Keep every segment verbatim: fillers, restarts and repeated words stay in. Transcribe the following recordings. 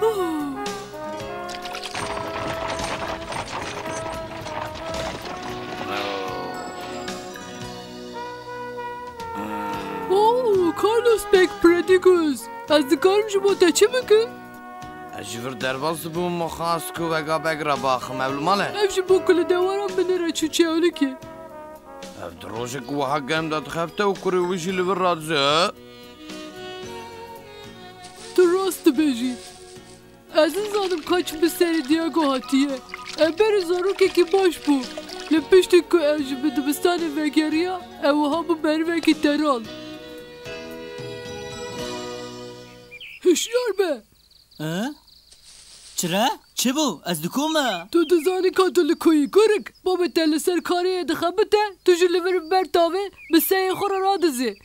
Oh, Carlos Beg Predigus. Ez dikarim ji bo te çi bikim? Ez ji vir derbas dibûm, min xwest ku Vega Beg re baxim. Ev li mal e? Ev ji bo ku li dewaran binêre çû çêwlikê. Ev di rojek wiha germ de dixebite û kurê wî jî li vir radize. Tu rast dibêjî. Ez nizanim ka çi bi serê Diego hatiye. Ev berê zarokekî baş bû. Lê piştî ku ez ji bi dibistanê vegeriya, ew wiha bû merivekî teral. Hişyar be! E? Çi re? Çi bû? Ez li ku me? Tu dizanî ka tu li ku yî, kurik? Babê te li ser karê yê dixebite, tu jî li vir bi ber tavê bi seyê xwe re radizê.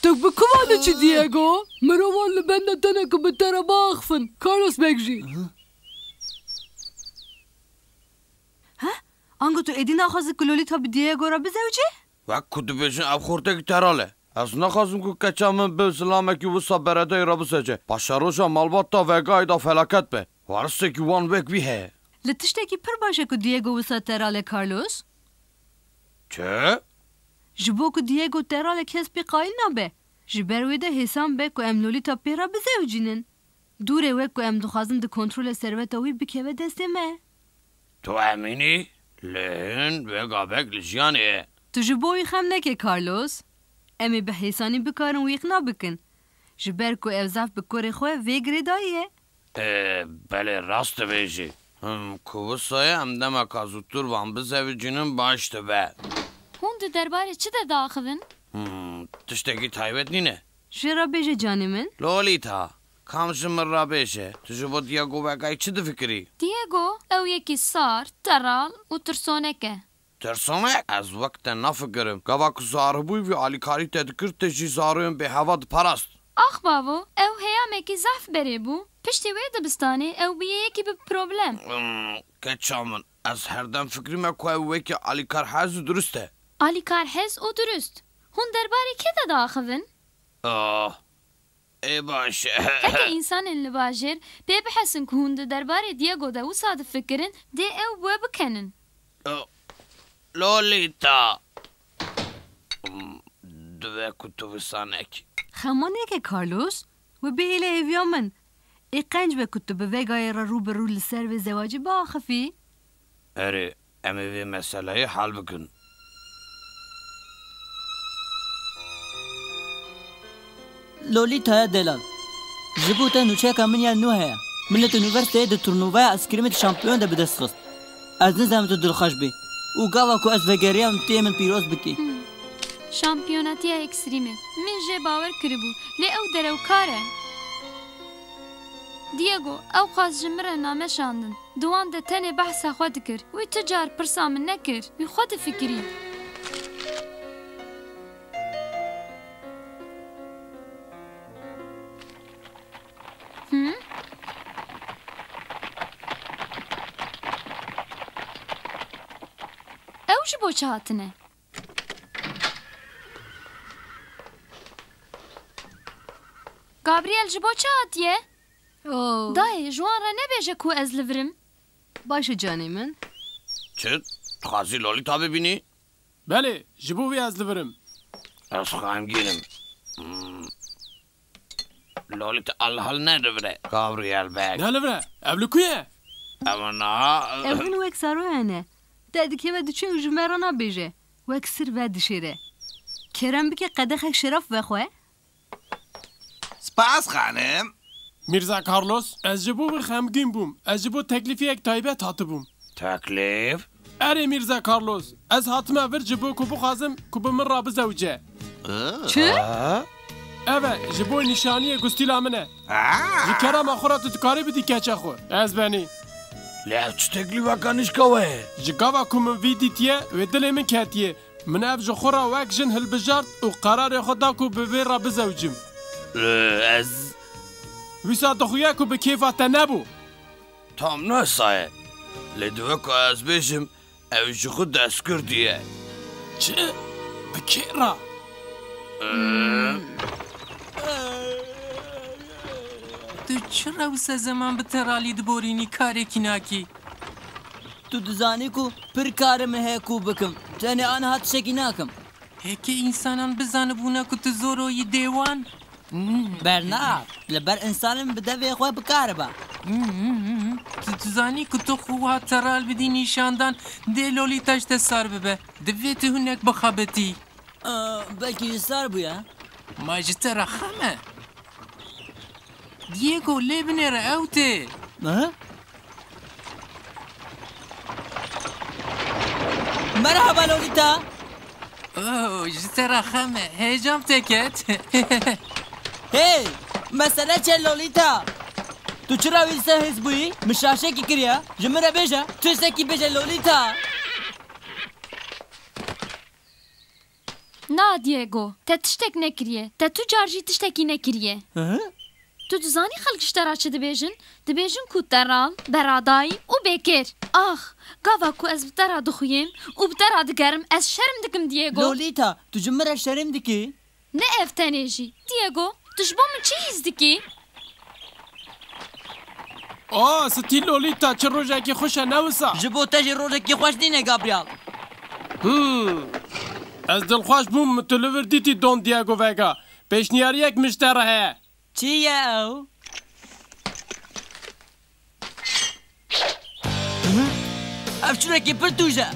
Tu bi ku ve diçî, Diego? Mirovan li benda te ne ku bi te re biaxifin. Carlos Beg jî. Heh? Ango tu êdî naxwazî ku Lolita bi Diego re bizewicî? Wek ku dibêjin, ev xortekî teral e. Ez naxwazim ku keça min bi zilamekî wisa beredayî re bisece. Paşeroja malbata Vegayê de felaket be. Warisekî wan wek wî heye. Li tiştekî pir baş e ku Diego wisa teral e, Carlos. Çi? Ji bo ku Diego teral e, kes pê qayîl nabe. Ji ber wê de hêsan be ku em Lolita pê re bizewicînin. Dûrê wek ku em dixwazin di kontrolê serweta wî bikeve destê me. Tu emîn î? Lê hin Vega Beg li jiyanê ye. Tu ji bo wî xem neke, Carlos. Em ê bi hêsanî bikarin wî îqna bikin. Ji ber ku ew zaf bi kurê xwe vê girêdayî ye. Ê, belê, rast dibêjî. Him, ku wisa ye, em demeka zûtir wan bizewicînin baş dibe. Hûn di derbarê çi de diaxivin? Hmm, tiştekî taybet nîne. Jê re bêje canê min. Lolita, kam ji min re bêje, tu ji bo Diego Vegayê çi difikirî? Diego, ew yekî sar, teral û tirsonek e. Tirsonek? Ez wek te nafikirim. Gava ku zarî bûyî vî alîkarî te dikir, te jî zaroyên bêheva diparast. Ax bavo, ew heyamekî zehf berê bû. Piştî wê dibistanê ew bûye yekî bi problem. Hmm, keça min, ez herdem fikirîme ku ew wekî alîkarhez û durust e. Alîkarhez û durust? Hûn derbarê kê de diaxivin? Ah, ê baş e. Heke însanên li bajêr pê bihesin ku hûn di derbarê Diego de wisa difikirin, dê ew bi we bikenin. Oh, Lolita. Hmm, divê ku tu wisa nekî. Xema neke, Carlos. We bihêle hêviya min. Ê qenc be ku tu bi Vegayê re rû bi rû li ser vê zewacî biaxifî. Erê, em ê vê meseleyê hal bikin. Lolîtaya delal. Ji bo te nûçeyeka min ya nû heye. Min li tu unîversîteyê di turnuvaya eskrimê di şampiyon de bi dest xist. Ez nizanim tu dilxweş bî. Û gava ku ez vegeriyam tu yê min pîroz bikî. Hmm. Şampiyonatiya ekstrîmê. Min jê bawer kiribû. Lê ew derewkar e. Diego, ew qas ji min re name şandin. Di wan de tenê behsa xwe dikir. Wî tu car pirsa min nekir. Wî xwe difikirî. Hı? Ew ji bo çi hatine? Gabriel ji bo çi hatiye? Oh. Dayê, ji wan re nebêje ku ez li vir im. Baş e canê min. Çi? Dixwazî Lolita bibînî? Belê, ji bo wî ez li vir im. Ez xemgîn im. Hmm. Lolita, al hal ne li vir e. Gabriel Beg. Ne li vir e? Ev li ku ye? Ew niha... Ew hin wek zaroyan e. Te dikeve diçe û ji me re nabêje. Wek sir vedişêre. Kerem bike qedexek şerab vexwe. Spas, xanim. Mîrza Carlos, ez ji bo wî xemgîn bûm. Ez ji bo teklîfiyek taybet hatibûm. Teklîf? Erê, Mîrza Carlos, ez hatime vir ji bo ku bixwazim ku bi min re bizewice. Çi? Ha? Ev e, ji bo nîşaniyê ku stîla min e. Ha? Ji kerema xwe re tu dikarî bidî keça xwe. Ez benî. Lê ev çi teklîfeka nişka we ye? Ji gava ku min vî dîtiye, wê dilê min ketiye. Min ev ji xwe re wek jin hilbijart û qerarê xwe da ku bi vê re bizewicim. Lê ez... Wisa dixuye ku bi kêfa te nebû. Tam ne wisa ye. Lê divê ku ez bêjim, ew ji xwe destgirtî ye. Çi? Bi kê re? Ee? Tu çira wisa zeman bi teralî diborînî, karekî nakî? Tu dizanî ku pir karê min heye ku bikim. Tenê aniha tiştekî nakim. Heke însanan bizanibûna ku tu zoro yî dê wan? Hmm. Bernard, li ber însanan bi devê xwe bi kar be. Hmm. Tu dizanî ku tu xwe wiha teral bidî nîşandan dê Lolîta ji te sar bibe. Divê tu hinek bixebitî. Aa, belkî ji sar bûye. Ma ji te re xem e. Diego, lê binêre, ew tê. Hı? Merhaba Lolita. Oh, ji te re xem e. Heyecan te ket. Hey, mesele çi Lolita? Tu çira wî ser hêz bûyî? Min şaşekî kiriye. Ji min re bêje. Tu sekî bêje Lolita. Na Diego, te tiştek nekiriye. Te tu car jî tiştekî nekiriye. Hı hı. Tu dizanî xelk ji te re çi dibêjin? Dibêjin ku te ral, beradayî û bêkêr. Ax, gava ku ez bi te re dixuyêm û bi te re digerim, ez şerm dikim Diego. Lolita, tu ji min re şerm dikî? Ne ev tenê jî. Diego, tu ji bo min çi hîs dikî? Oh, stî Lolita, çi rojekî xweş e, ne wisa? Ji bo te jî rojekî xweş nîne, Gabriel. Hmm. Ez dilxweş bûm, min tu li vir dîtî Don Diego Vega. Pêşniyariyek min ji te re heye. Çi ye ew? Hı? Ev çûrekî pir tûj e.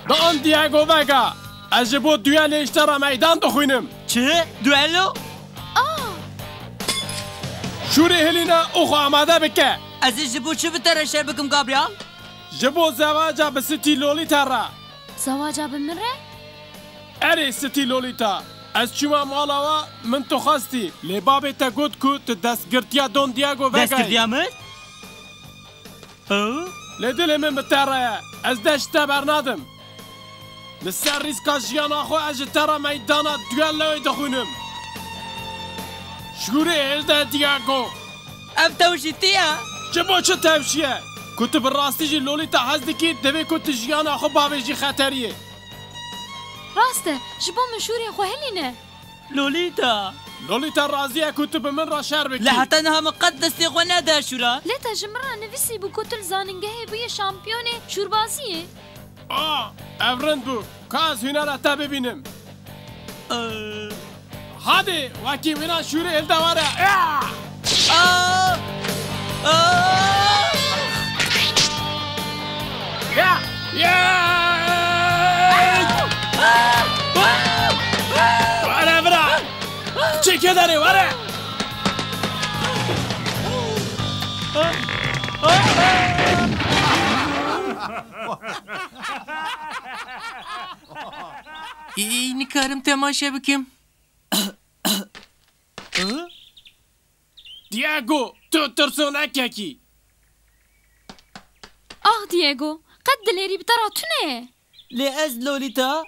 Don Diego Vega, ez ji bo duelê ji te re meydan dixwînim. Çi? Duelo? Ah! Şûrê hilîne û xwe amade bike. Ez ê ji bo çi bi te re şer bikim, Gabriel? Ji bo zewaca bi Stî Lolita re. Zewaca bi min re? Erê, Stî Lolita. Ez çûma mala we, min tu xwestî. Lê babê te got ku tu destgirtiya Don Diego Vegayê. Destgirtiya min? Hı? Lê dilê min bi te re ye. Ez dest ji te bernadim. Li ser rîska jiyana xwe ez ji te re meydana duelloyê dixwînim. Şûrê hilde, Diego. Ev tewşîtî ye. Ji bo çi tewşî ye? Ku tu bi rastî jî Lolita hez dikî, divê ku tu jiyana xwe bavêjî xeteriyê. Rast e, ji bo min şûrê xwe hilîne. Lolita. Lolita razî ye ku tu bi min re şer bikî. Lê heta niha min qet destê xwe neda şûra. Lê te ji min re nivîsîbû ku tu li zanîngehê bûyî şampiyonê şûrbaziyê. Ah, ev rind bû. Ka ez hunera te bibînim. Ee. Hadi, wekî wina şûrê hilde were. Ya! Aa! Aa! Ya! Ya! Were bira! Çêke derê, were! Ê, nikarim temaşe bikim. Diego, tu tirsonekekî. Ah Diego, qet dilêrî bi te re tune ye. Lê ez Lolita?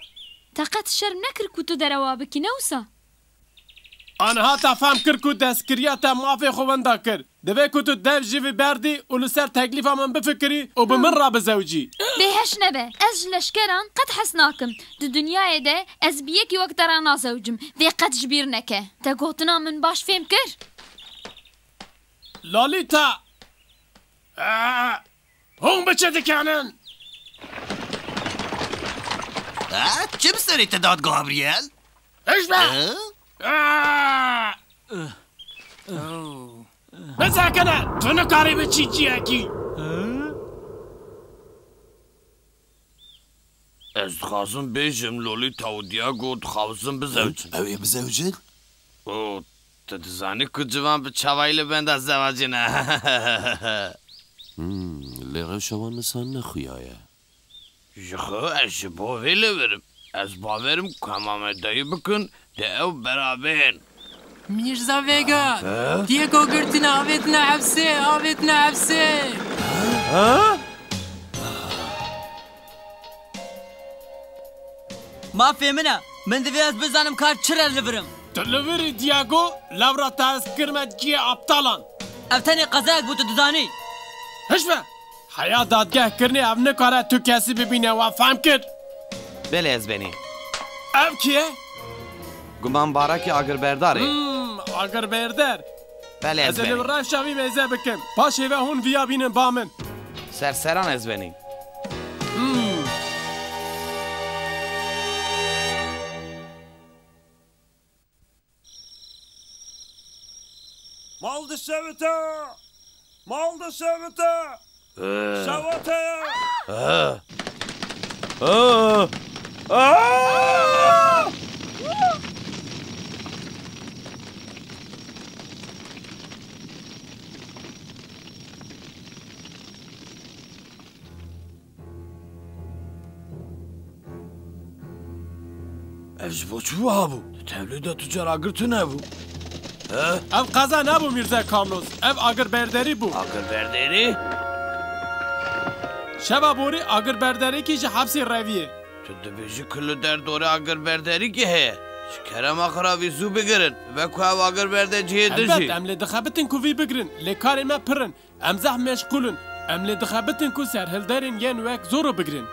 Te qet şerm nekir ku tu derewa bikî, ne wisa? Aniha te fehm kir ku destgiriya te mafê xwe wenda kir. Divê ku tu dev ji vî berdî û li ser teklîfa min bifikirî û bi min re bizewicî. Bêheş nebe, ez ji leşkeran qet hez nakim. Di dinyayê de ez bi yekî wek te re nazewicim. Vê qet ji bîr neke. Te gotina min baş fêm kir? Lolita! Aa! Hûn biçe dikanin! Ha? Çi bi serê te dat, Gabriel? Hişme! Ee? Aa! Oh. Bizekine, tu nikarî biçî ciyekî. Ez dixwazim bêjim, Lolita û Diego dixwazin bizewicin. Ew ê bizewicin? Û tu dizanî ku ciwan bi çavayî li benda zewacî ne? Hmm, lê rewşa wan wisa ne xuya ye. Ji xwe ez ji bo vê li vir im. Ez bawer im ku hema me dayî bikin, dê ew bera bên. Mîrza Vega, Diego girtine, avêtine hepsê, avêtine hepsê. Mafê min e. Min divê ez bizanim ka çi re li vir im. Tu li vir î Diego, lewra te ez kirime cihê aptalan. Ev tenê qezayek bû, tu dizanî. Hişme! Heya dadgehkirinê ev nikare tu kesî bibîne, we fehm kir? Belê ez benî. Ev kî ye? Guman barakî agirberdar e. Hmm, agirberder. Belê, ez Ez ê li benî. Rewşa vî mêze bikim. Paşê ve hûn viya bînin ba min. Serseran ez benî. Hmm. Mal dişewite! Mal dişewite! Ee. Şewite ye! Ee. Ee. Ee. Ev ji bo çi wiha bû? Di tevlê de tu car agir tune bû. He? Ev qeza nebû Mîrze Carlos. Ev agirberderî bû. Agirberderî? Şeva borî agirberderekî ji hepsê reviyê. Tu dibêjî ku li derdorê agirberderîkî heye? Ji kerema xwe re vî zû bigirin. Be ku ev agirberde cihê din Elbet, jî. Em lê dixebitin ku vî bigirin. Lê karê me pir in. Em zehf meşxûl in. Em lê dixebitin ku serhilderên yên wek Zoro bigirin.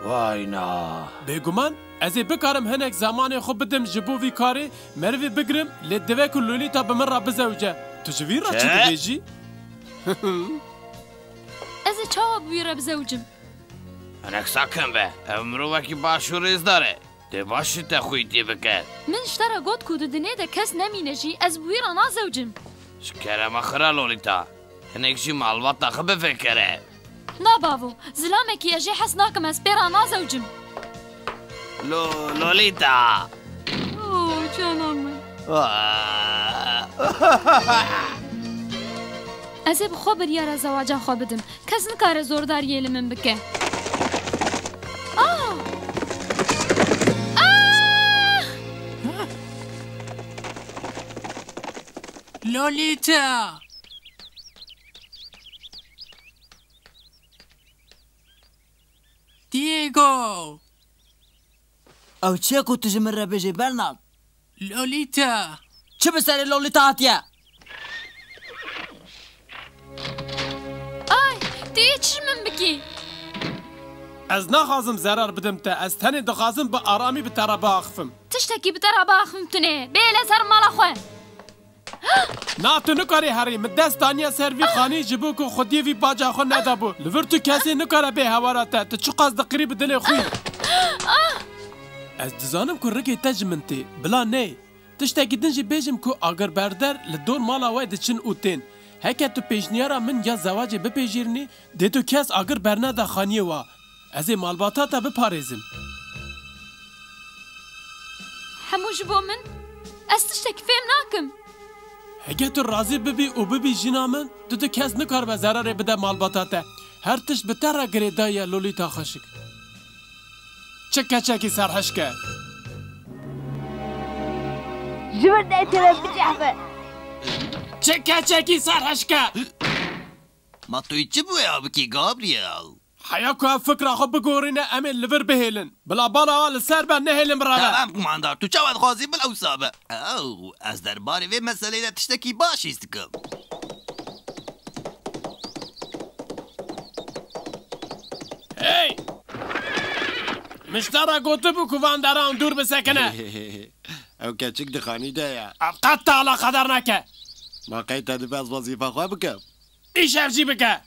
Vay na. Bêguman, ez ê bikarim hinek zemanê xwe bidim ji bo vî karê, merivê bigirim, lê divê ku Lolita bi min re bizewice. Tu ji vî re çi Çi? Dibêjî? Ez ê çawa bi wî re bizewicim? Hinek sakin be. Ev mirovekî baş û rêzdar e. Dê baş ji te xwîtî bike. Min ji te re got ku di dinê de kes nemîne jî, ez bi wî re nazewicim. Ji kerema xwe re Lolita. Hinek jî malbata xwe bifikire. Na bavo, zilamekî ez jê hez nakim, ez pê re nazewicim. Lo-, Lolita. Oh, canım. Aa. Ez ê bi xwe biryara zewaca xwe bidim. Kes nikare zordariyê li min bike. Ah! Ah! Lolita! Diego! Ew çi ye ku tu ji min re bêjî, Bernard? Lolita! Çi bi serê Lolita hatiye? Ay, tu yê çi ji min bikî? Ez naxwazim zerar bidim te, ez tenê dixwazim bi aramî bi te re biaxifim. Tiştekî bi te re biaxifim tune, bêle ser mala xwe. Na, tu nikarî herî. Min dest daniye ser vî xanî ji bo ku xwediyê vî baca xwe nedabû. Li vir tu kesê nikare bê hewara te. Tu çiqas diqirî bi dilê xwe yî. Ez dizanim ku rikê te ji min tê. Bila neyê. Tiştekî din jî bêjim ku agirberder li dor mala we diçin û tên. Heke tu pêşniyara min ya zewacê bipejirînî, Dê tu kes agir berneda xaniyê wa. Ez ê malbata te biparêzim. Hemû ji bo min? Ez tiştekî fêm nakim. Heke tu razî bibî û bibî jina min, tu, tu kes nikaribe zerarê bide malbata te. Her tişt bi te re girêdayî ye Lolita xweşik. Çi keçekî serhişk e! Ji vir de têre bicehve. Çi keçekî serhişk e! Ma tu yê çi bi wê bikî, Gabriel? Heya ku ev fikra xwe bigorîne, em ê li vir bihêlin. Bila bala li ser be, nehêlin bireve. Tamam, kumandar, tu çawa dixwazî, bila wisa be. Ew, ez derbarê vê meseleyê de tiştekî baş hîs dikim. Hey! Min ji te re gotibû ku van deran dûr bisekine. Ew keçik di xanî de ye. Ev qet te alaqedar neke. Ma qey te dibê ez wezîfa xwe bikim? Îşev jî bike.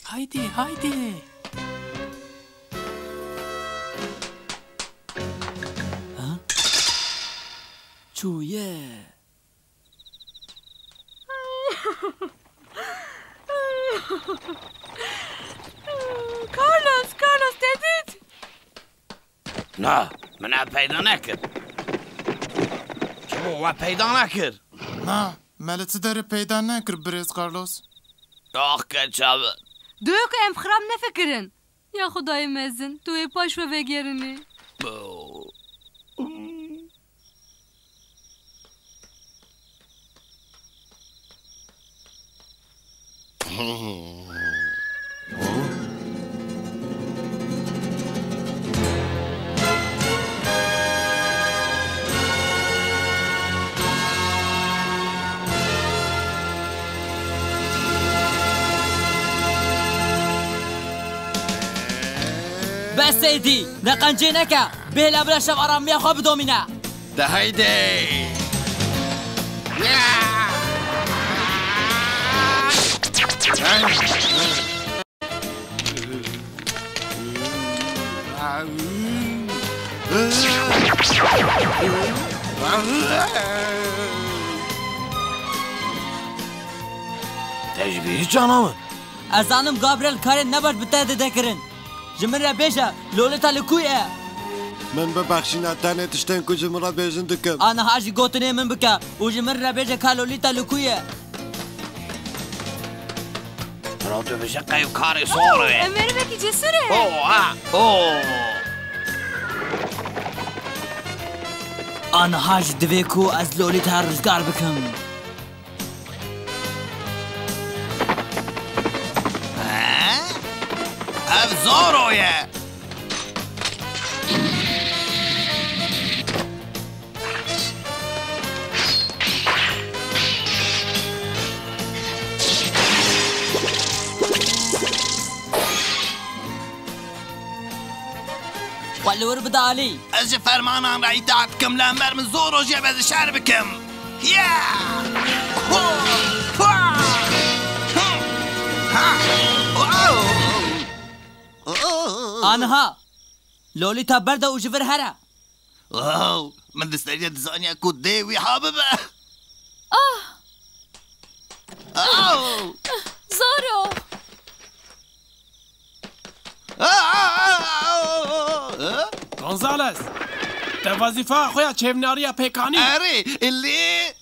Haydi, haydi. Ha? Çûye. Carlos, Carlos, te dît? Na, min ev peyda nekir. We peyda nekir. Na, me li ti derê peyda nekir, birêz Carlos. Ax, keça min. Dûyo ku em xirab nefikirin. Ya Xwedayê mezin, tu wê paş ve vegerinî. Bes êdî, neqencê neke. Bêhla bila şev aramiya xwe bidomîne. De heydê. Te ji bîrî çana min? Ez zanim Gabriel karên ne baş bi te dide kirin. Ji min re bêje, Lolita li ku ye? Min bibexşîne, tenê tiştên ku ji min re bêjin dikim. Aniha jî gotinê min bike û ji min re bêje ka Lolita li ku ye? Rotobêje qey karê Zoro ye. Em merivekî cesur e. Oh, ha, oh. Aniha jî divê ku ez Lolita rizgar bikim. He? Ev Zoro ye. Xwe li wir bide alî. Ez ji fermanan re îtaat dikim, li hember min Zoro jî ez ê şer bikim. Ya! Ho! Hua! Hum! Ha! Wow! Aniha! Lolita berde û ji vir here. Wow! Min di serî de dizaniya ku dê wî ha bibe. Ah! Oh! Zoro! Gonzales, te wezîfa xwe ya çêvnariya pêkanî. Erê, lê.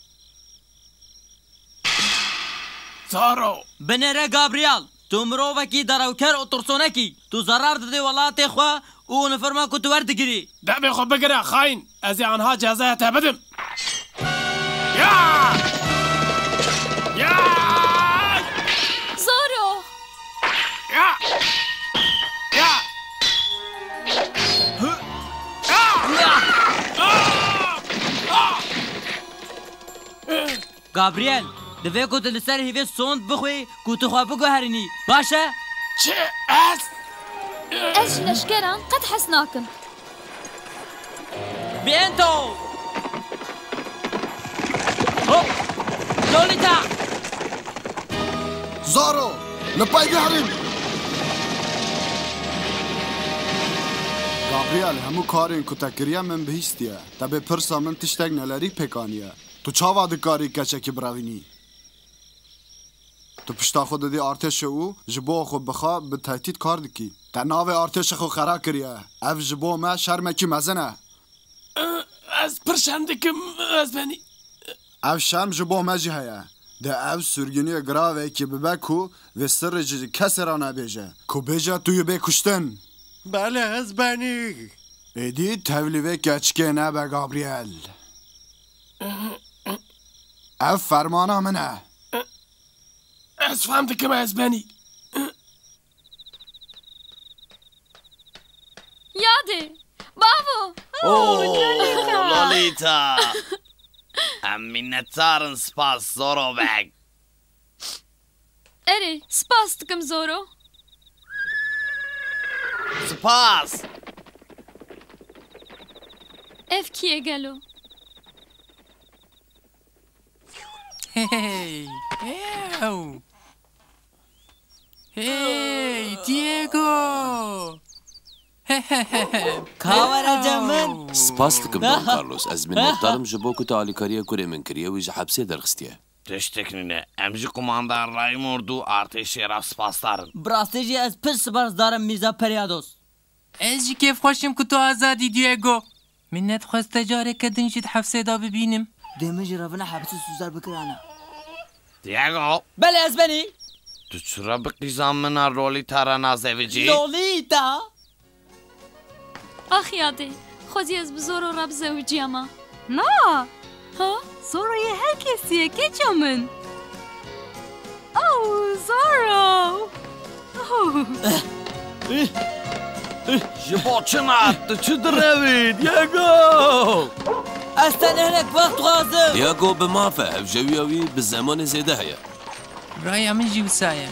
Zaro. Binêre Gabriel, tu mirovekî derewker û tirsonekî. Tu zerar didê welatê xwe û uniforma ku tu werdigirî. Devê xwe bigire, xayîn. Ez ê anha cezaya te bidim. Ya! Ya! Zoro! Ya! Ya! Hı! Ya! Ya! Ah! Ah! Gabriel, divê ku tu li ser hîvê sond bixwî ku tu xwe biguherînî. Baş e? Çi? Ez? Ez ji leşkeran qet hez nakim. Viento! Hop! Lolita! Zaro! Li pey biherîn! Gabriel, hemû karên ku te kiriye min bihîstiye. Te bê pirsa min tiştek nelerî pêk aniye. Tu çawa dikarî keçekî birevînî? Tu pişta xwe didî artêşê û ji bo xwe bi xwe bi tehdît kar dikî. Te navê artêşê xwe xera kiriye. Ev ji bo me şermekî mezin e. Ez pir şerm dikim, ez benî. Ev şerm ji bo me jî heye. Dê ev sürgûniyê giravekî bibe ku vê sirrê ji kesê re nebêje. Ku bêje tu yê bê kuştin. Belê, ez benî. Êdî tevlî vê keçikê nebe, Gabriel. Ev fermana min e. Ez fam dikim ez benî. Yadê, bavo. Oh, Lolita. Lolita. Em minnetdar in, spas Zoro beg. Erê, spas dikim Zoro. Spas. Ev kî ye gelo? Hey, ew. Hey, Diego! Ka were cem min. Spas dikim, Don Carlos. Ez minnetdar im ji bo ku te alîkariya kurê min kiriye, wî ji hepsê derxistiye. Tiştek nîne. Em jî Qumandar Raymond û artêşê re spasdar in. Bi rastî jî ez pir spasdar im, Mîrza Peryados. Ez jî kêfxweş im ku tu azad î, Diego. Min nedixwest te careke din jî di hefsê de bibînim. Dê min jî revina hebisî Suzar bikirana. Diego! Belê ez benî. Tu çira bi qîza min a Lolita re nazevicî? Lolita? Ax yadê, xwezî ez bi Zoro re bizewiciyama. Na! Ha? Zoro yê her kesî ye, keça min. Oh, Zoro! Oh. Ji bo çi ne? Tu çi direwî, Diego? Ez tenê hinek wext dixwazim. Diego bi maf e, hevjewiya wî bi zemanê zêde heye. Raya min jî wisa ye.